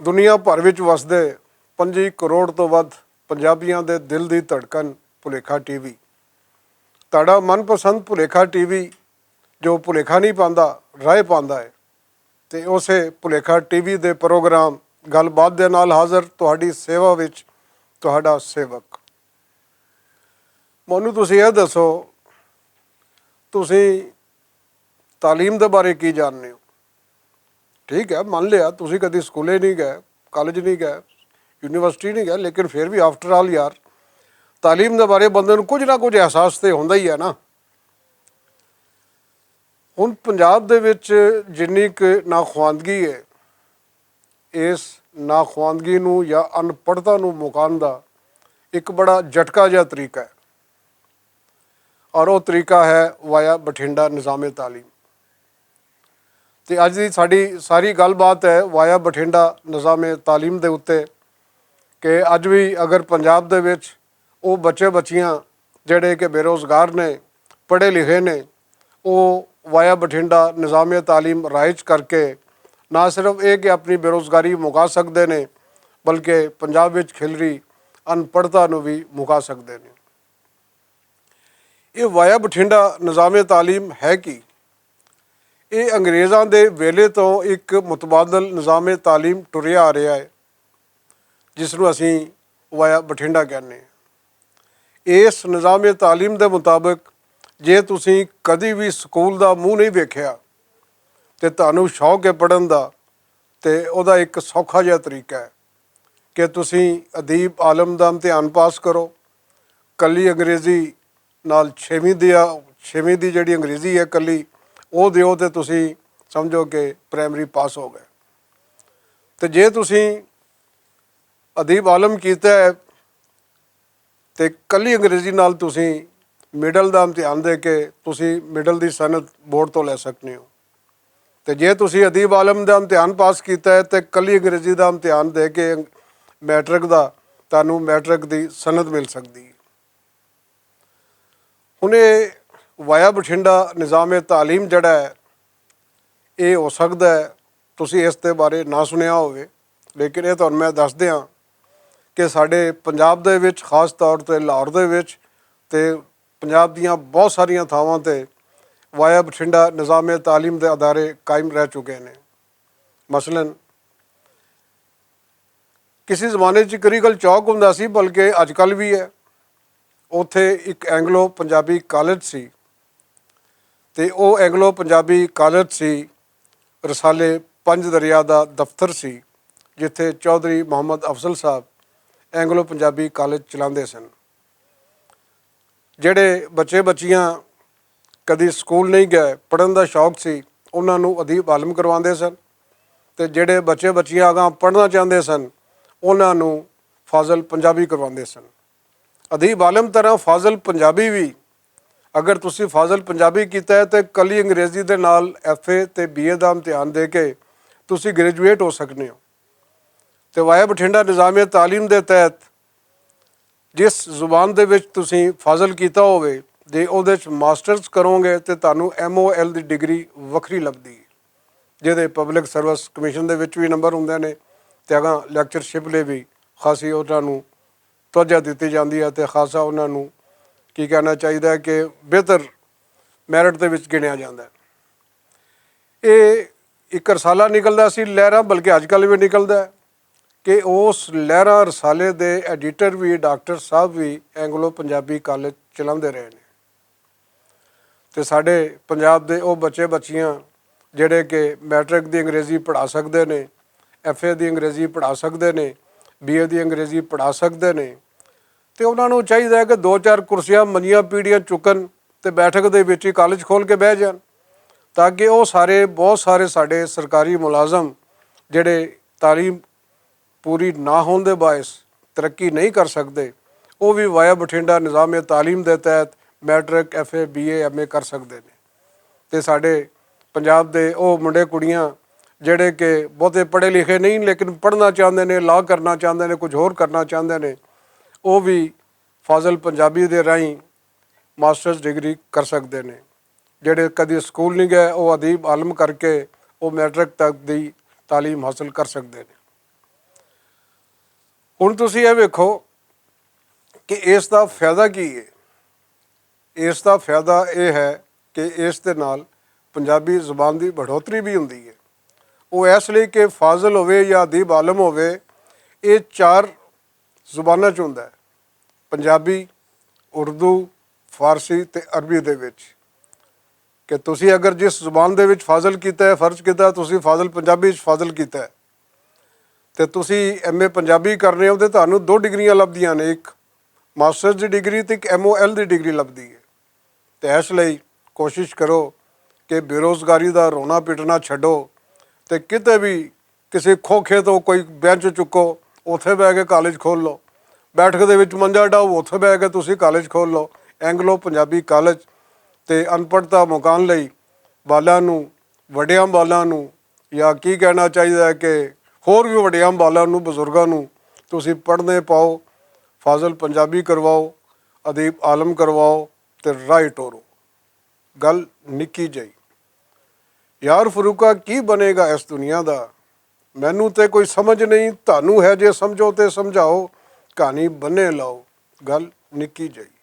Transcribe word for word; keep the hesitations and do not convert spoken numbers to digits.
دنیا بھر وچ وسدے پنجی کروڑ توں ودھ پنجابیاں دے دل دی دھڑکن، بھلیکھا ٹی وی۔ تہاڈا من پسند بھلیکھا ٹی وی، جو بھلیکھا نہیں پاندا، رائے پاندا ہے۔ تے اسے بھلیکھا ٹی وی دے پروگرام گل بات دے نال حاضر، تہاڈی سیوا وچ تہاڈا سیوک۔ مونوں تسی ایہہ دسو، تسی تعلیم دے بارے کی جاننے ہو؟ ٹھیک ہے، من لیا تسی کدی سکولے نہیں گئے، کالج نہیں گئے، یونیورسٹی نہیں گئے، لیکن فیر وی آفٹر آل یار، تعلیم دے بارے بندے نوں کچھ نہ کچھ احساس تے ہوندا ہی ہے نا۔ ہن پنجاب دے وچ جنی کہ ناخواندگی ہے، اس ناخواندگی نوں یا انپڑھتا نوں مکان دا اک بڑا جھٹکا جیہا طریقہ ہے، اور او طریقہ ہے وایا بٹھنڈا نظام تعلیم۔ تے اج دی ساڈی ساری گل بات ہے وایا بٹھنڈا نظام تعلیم دے اتے، کہ اج وی اگر پنجاب دے وچ او بچے بچیاں جڑے کہ بے روزگار نے، پڑھے لکھے نے، او وایا بٹھنڈا نظام تعلیم رائج کر کے نہ صرف اے کہ اپنی بے روزگاری مکا سکدے نے، بلکہ پنجاب وچ کھلری انپڑھتا نوں وی مکا سکدے نے۔ اے وایا بٹھنڈا نظام تعلیم ہے کہ اے انگریزاں دے ویلے توں اک متبادل نظام تعلیم ٹریا آ رہیا ہے، جس نوں اسیں وایا بٹھنڈا کہنے ہیں۔ اس نظام تعلیم دے مطابق جے تسیں کدی وی سکول دا منہ نہیں ویکھیا، تے تہانوں شوق ہے پڑھن دا، تے اوہدا اک سوکھا جیہا طریقہ ہے کہ تسیں ادیب عالم دا امتحان پاس کرو، کلی انگریزی نال چھیمی دی جیہڑی انگریزی ہے کلی، او دیو تے تسیں سمجھو کہ پرائمری پاس ہو گئے۔ تے جے تسیں ادیب عالم کیتا ہے، تے کلی انگریزی نال تسیں مڈل دا امتحان دے کے تسیں مڈل دی سند بورڈ توں لے سکنے ہو۔ تے جے تسیں ادیب عالم دا امتحان پاس کیتا ہے تے کلی انگریزی دا امتحان دے کے میٹرک دا، تہانوں میٹرک دی سند مل سکدی ہے۔ ہن اے وایا بٹھنڈا نظام تعلیم جڑا ہے، اے ہو سکدا ہے تسی اس دے بارے نہ سنیا ہووے، لیکن اے تہانوں میں دس دیاں کہ ساڈے پنجاب دے وچ، خاص طور تے لاہور دے وچ تے پنجاب دیاں بہت ساریاں تھاواں تے وایا بٹھنڈا نظام تعلیم دے ادارے قائم رہ چکے نے۔ مثلاً کسی زمانے چ کری گل چوک ہوندا سی، بلکہ اج کل وی ہے۔ اوتھے اک اینگلو پنجابی کالج سی، تے او اینگلو پنجابی کالج سی، رسالے پنج دریا دا دفتر سی، جتھے چوہدری محمد افضل صاحب اینگلو پنجابی کالج چلاندے سن۔ جڑے بچے بچیاں کدی سکول نہیں گئے، پڑھن دا شوق سی، انہاں نوں ادیب عالم کرواندے سن، تے جڑے بچے بچیاں اگاں پڑھنا چاہندے سن، انہاں نوں فاضل پنجابی کرواندے سن۔ ادیب عالم طرح فاضل پنجابی وی، اگر تسی فاضل پنجابی کیتا ہے تے کلی انگریزی دے نال ایف اے تے بی اے دا امتحان دے کے تسی گریجویٹ ہو سکنے ہو۔ تے وایا بٹھنڈا نظام تعلیم دے تحت جس زبان دے وچ تسی فاضل کیتا ہووے، جے اوہدے وچ ماسٹرز کرو گے تے تہانوں ایم او ایل دی ڈگری وکھری لبدی ہے، جہدے پبلک سروس کمیشن دے وچ وی نمبر ہوندے نے، تے اگاں لیکچرشپ لے وی خاصی انہاں نوں توجہ دتی جاندی ہے تے خاصا انہاں نوں کی کہنا چاہیدا ہے کہ بہتر میرٹ دے وچ گنیا جاندا ہے۔ اے اک رسالہ نکلدا سی لہراں، بلکہ اج کل وی نکلدا ہے، کہ اس لہراں رسالے دے ایڈیٹر وی، ڈاکٹر صاحب وی اینگلو پنجابی کالج چلاندے رہے نے۔ تے ساڈے پنجاب دے او بچے بچیاں جڑے کہ میٹرک دی انگریزی پڑھا سکدے نے، ایف اے دی انگریزی پڑھا سکدے نے، بی اے دی انگریزی پڑھا سکدے نے، تے انہاں نوں چاہیدا ہے کہ دو چار کرسیاں منجیاں پیڑیاں چکن تے بیٹھک دے وچ ہی کالج کھول کے بہہ جان، تاکہ او سارے، بہت سارے ساڈے سرکاری ملازم جڑے تعلیم پوری نہ ہون دے باعث ترقی نہیں کر سکدے، او وی وایا بٹھنڈا نظام تعلیم دے تحت میٹرک، ایف اے، بی اے، ایم اے کر سکدے نے۔ تے ساڈے پنجاب دے او منڈے کڑیاں جڑے کہ بہتے پڑھے لکھے نہیں، لیکن پڑھنا چاہندے نے، لا کرنا چاہندے نے، کچھ ہور کرنا چاہندے نے، او وی فاضل پنجابی دے راہیں ماسٹرز ڈگری کر سکدے نے۔ جڑے کدی سکول نہیں گئے، او ادیب عالم کر کے او میٹرک تک دی تعلیم حاصل کر سکدے نے۔ ہن تسی ایہہ ویکھو کہ اس دا فائدہ کی ہے؟ اس دا فائدہ ایہہ ہے کہ اس دے نال پنجابی زبان دی بڑھوتری وی ہوندی ہے۔ او ایس لئی کہ فاضل ہووے یا ادیب عالم ہووے، ایہہ چار زباناں چ ہوندا ہے: پنجابی، اردو، فارسی تے عربی دے وچ۔ کہ تسی اگر جس زبان دے وچ فاضل کیتا ہے، فرض کیتا ہے تسی فاضل پنجابی وچ فاضل کیتا ہے، تے تسی ایم اے پنجابی کرنے ہو تے تہانوں دو ڈگریاں لبھدیاں نے، اک ماسٹرز دی ڈگری تے اک ایم او ایل دی ڈگری لبھدی ہے۔ تے اس لئی کوشش کرو کہ بے روزگاری دا رونا پٹنا چھڈو، تے کتے وی کسے کھوکھے توں کوئی بینچ چکو، اتھے بہہ کے کالج کھول لو۔ بیٹھک دے وچ منجا ڈاؤ، اتھے بہہ کے تسی کالج کھول لو۔ اینگلو پنجابی کالج تے انپڑھتا مکان لئی بالاں نوں، وڈیاں بالاں نوں، یا کی کہنا چاہیدا ہے کہ ہور وی وڈیاں بالاں نوں، بزرگاں نوں تسی پڑھنے پاؤ، فاضل پنجابی کرواؤ، ادیب عالم کرواؤ، تے راہ ٹورو۔ گل نکی جئی۔ یار فروقہ، کی بنے گا اس دنیا دا؟ مینوں تے کوئی سمجھ نہیں، تہانوں ہے جے سمجھو تے سمجھاؤ، کہانی بنے لاؤ۔ گل نکی جئی۔